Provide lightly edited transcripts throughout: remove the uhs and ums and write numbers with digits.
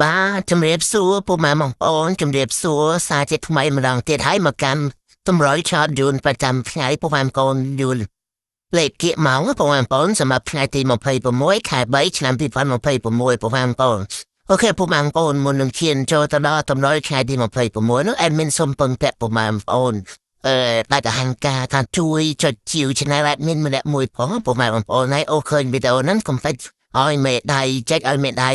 បាទជំរាបសួរពុកម៉ែបងប្អូនជំរាបសួរសារជាថ្មីម្ដងទៀតហើយមកកាន់តម្រុយឆាតយួនប្រចាំថ្ងៃពុកម៉ែបងប្អូនយួនលេខគៀកម៉ោងពុកម៉ែបងប្អូនសម្រាប់ថ្ងៃទី26ខែ3ឆ្នាំ2026ពុកម៉ែបងប្អូន OK ពុកម៉ែបងប្អូនមុននឹងឈានចូលទៅដល់តម្រុយថ្ងៃទី26នោះ admin សូមពឹងពាក់ពុកម៉ែបងប្អូនអឺដាច់អាហារការថាជួយចុចជាវ channel admin ម្នាក់មួយផងពុកម៉ែបងប្អូនហើយអូឃើញវីដេអូហ្នឹងកុំភ្លេចឲ្យមេដៃចុចឲ្យមេដៃ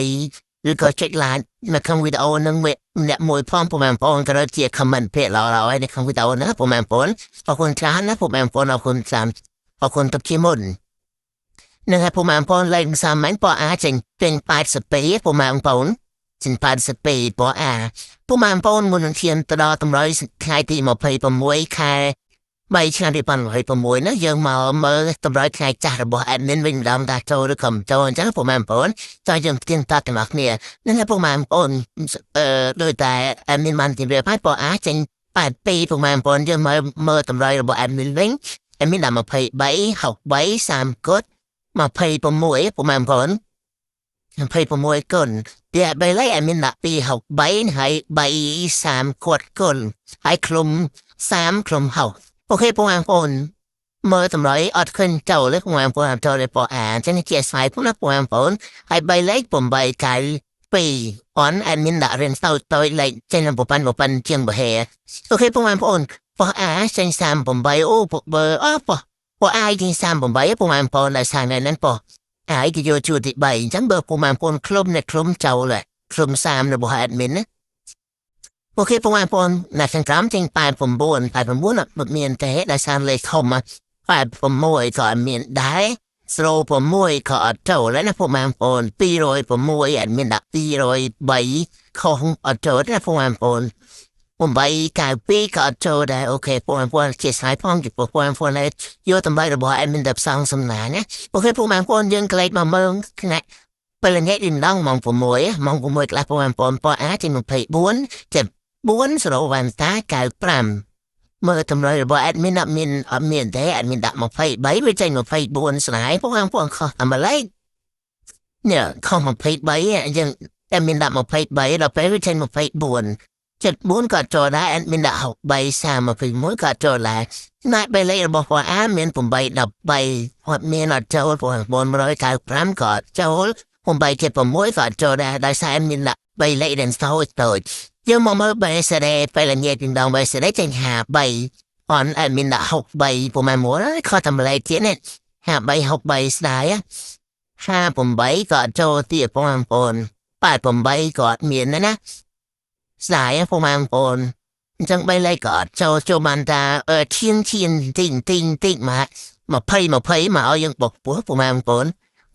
ឬក៏ចុច like នៅក្នុងវីដេអូហ្នឹងម្នាក់មួយផងពុកម៉ែបងប្អូនក៏ដូចជា comment ពាក្យល្អៗឲ្យនៅក្នុងវីដេអូហ្នឹងពុកម៉ែបងប្អូនអរគុណច្រើនណាពុកម៉ែបងប្អូនអរគុណច្រើនអរគុណទុកជាមុននឹងឲ្យពុកម៉ែបងប្អូនលេខសាមញ្ញពណ៌អាចេញពេញ82ពុកម៉ែបងប្អូនចេញ82ពណ៌អាពុកម៉ែបងប្អូនមុននឹងឈានទៅដល់តម្រុយថ្ងៃទី26ខែ3ឆ្នាំ2026នោះយើងមកមើលតម្រុយថ្ងៃចាស់របស់ admin វិញម្ដងថាចូលឬក៏មិនចូលអញ្ចឹងពុកម៉ែបងប្អូនចង់យើងផ្ទៀងតាទាំងអស់គ្នានឹងឲ្យពុកម៉ែបងប្អូនអឺដោយតែ admin បានជម្រាបហើយពណ៌អាចេញ82ពុកម៉ែបងប្អូនយើងមើលមើលតម្រុយរបស់ admin វិញ admin ដាក់23 63 30គុត26ពុកម៉ែបងប្អូន26គុណទីបីលេខ admin ដាក់263ហើយ3 30គាត់គុណហើយឃ្លុំ30ឃ្លុំ6 OK ពុកម៉ែបងប្អូនមើលតម្រុយអត់ឃើញចូលទេពុកម៉ែបងប្អូនអត់ចូលទេពណ៌អាអញ្ចឹងជាស្វ័យពុកណាពុកម៉ែបងប្អូនហើយបីលេខ8 9 2អន admin ដាក់រៀនតូចតូចលេខចេញប្រប៉ាន់ប្រប៉ាន់ជាងបហេ OK ពុកម៉ែបងប្អូនពណ៌អាចេញ38អូពុកបើអពណ៌ពណ៌អាចេញ38ពុកម៉ែបងប្អូនដែលសាងនៅนั้นពណ៌អាគេយកជួរទី3អញ្ចឹងបើពុកម៉ែបងប្អូនឃ្លុំអ្នកឃ្លុំចូលឃ្លុំ30របស់ admin ណា OK ពុកម៉ែបងប្អូននៅខាងក្រោមចេញ89 89អត់មានទេដោយសារលេខធំ86ក៏អត់មានដែរ06ក៏អត់ចូលដែរណាពុកម៉ែបងប្អូន206អត់មានដាក់203ខុសអត់ចូលទេណាពុកម៉ែបងប្អូន892ក៏អត់ចូលដែរ OK ពុកម៉ែបងប្អូនជាស្រាយផងចំពោះពុកម៉ែបងប្អូនដែលយកតម្លៃរបស់ admin ទៅផ្សងសំណាណា OK ពុកម៉ែបងប្អូនយើងក្លែកមកមើលថ្នាក់ពេលល្ងាចពីម្ដងម៉ោង6ម៉ោង6កន្លះពុកម៉ែបងប្អូនពណ៌អាជា24 7 4សរវ៉ាន់តា95មើលតម្រុយរបស់ admin អត់មានអត់មានទេ admin ដាក់23វាចេញ24ស្នាយពុកបងប្អូនខុសតែម្លេចនេះខុស23យើង admin ដាក់23ដល់ពេលវាចេញ24 74ក៏ចូលដែរ admin ដាក់63 31ក៏ចូលដែរណែបែលេខរបស់ពណ៌អាមាន8 13អត់មានអត់ចូល995ក៏ចូល876ក៏ចូលដែរដោយសារ admin ដាក់3លេខដែលតូចតូចយើងមកមើល BCD ពេលល្ងាចពីម្ដង BCD ចេញ53អន admin ដាក់63ប្រហែលមួយខុសតែម្លេចទៀតនេះ53 63ស្ដាយ58ក៏ចូលទៀតបងប្អូន88ក៏អត់មានដែរណាស្ដាយបងប្អូនអញ្ចឹងបីលេខក៏អត់ចូលចូលបានតាអឺឈៀងឈៀងទីងទីងទីងមក20 20មកឲ្យយើងបុកពោះបងប្អូន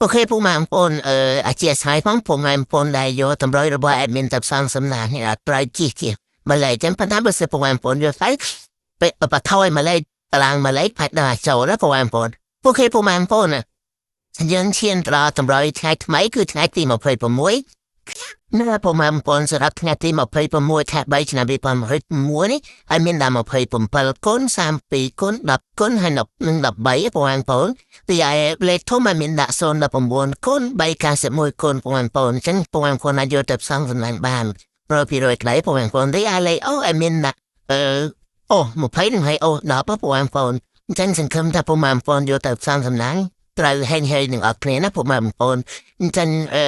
OK ពុកម៉ែបងប្អូនអឺអធិស្ឋានផងពុកម៉ែបងប្អូនដែលយកតម្រុយរបស់ admin ទៅផ្សំសំណាងនេះអត់ត្រូវជិះជិះម្លេះចឹងប៉ុន្តែបើសិនពុកម៉ែបងប្អូនយកទៅពេលបថយម្លេះតារាងម្លេះផាច់ដល់ចូលណាពុកម៉ែបងប្អូន OK ពុកម៉ែបងប្អូនយើងឈានទៅដល់តម្រុយថ្ងៃថ្មីគឺថ្ងៃទី26នៅពុកម៉ែបងប្អូនសម្រាប់ថ្ងៃទី26ខែ3ឆ្នាំ2021នេះហើយមានដល់27គុណ32គុណ10គុណហើយនឹង13ពុកម៉ែបងប្អូនទីឯលេខធំឲ្យមានដាក់019គុណ391គុណពុកម៉ែបងប្អូនអញ្ចឹងពុកម៉ែបងប្អូនអាចយកទៅផ្សំសំឡាញ់បាន100%ក្តីពុកម៉ែបងប្អូនទីឯលេខអូឲ្យមានដាក់អឺអូ20នឹងហើយអូ10ពុកម៉ែបងប្អូនអញ្ចឹងសង្ឃឹមថាពុកម៉ែបងប្អូនយកទៅផ្សំសំឡាញ់ត្រូវហែងហេងនឹងអត់គ្នាណាពុកម៉ែបងប្អូនអញ្ចឹងអឺ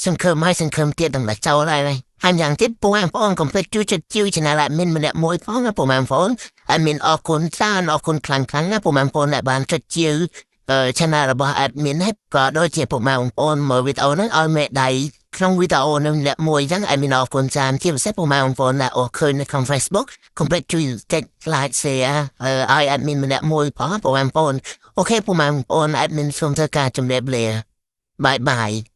សង្ឃឹមហើយសង្ឃឹមទៀតនឹងតែចូលហើយហើយយ៉ាងទៀតពុកម៉ែបងប្អូនកុំភ្លេចជួយចុចជួយ channel admin ម្នាក់មួយផងណាពុកម៉ែបងប្អូន admin អរគុណច្រើនអរគុណខ្លាំងខ្លាំងណាពុកម៉ែបងប្អូនដែលបានចុចជាវ channel របស់ admin ហើយក៏ដូចជាពុកម៉ែបងប្អូនមើលវីដេអូហ្នឹងឲ្យមេដៃក្នុងវីដេអូហ្នឹងម្នាក់មួយអញ្ចឹង admin អរគុណច្រើនជាពិសេសពុកម៉ែបងប្អូនដែលអរឃើញនៅក្នុង Facebook កុំភ្លេចជួយចុច like share ឲ្យ admin ម្នាក់មួយផងពុកម៉ែបងប្អូន OK ពុកម៉ែបងប្អូន admin សូមធ្វើការជម្រាបលា bye bye.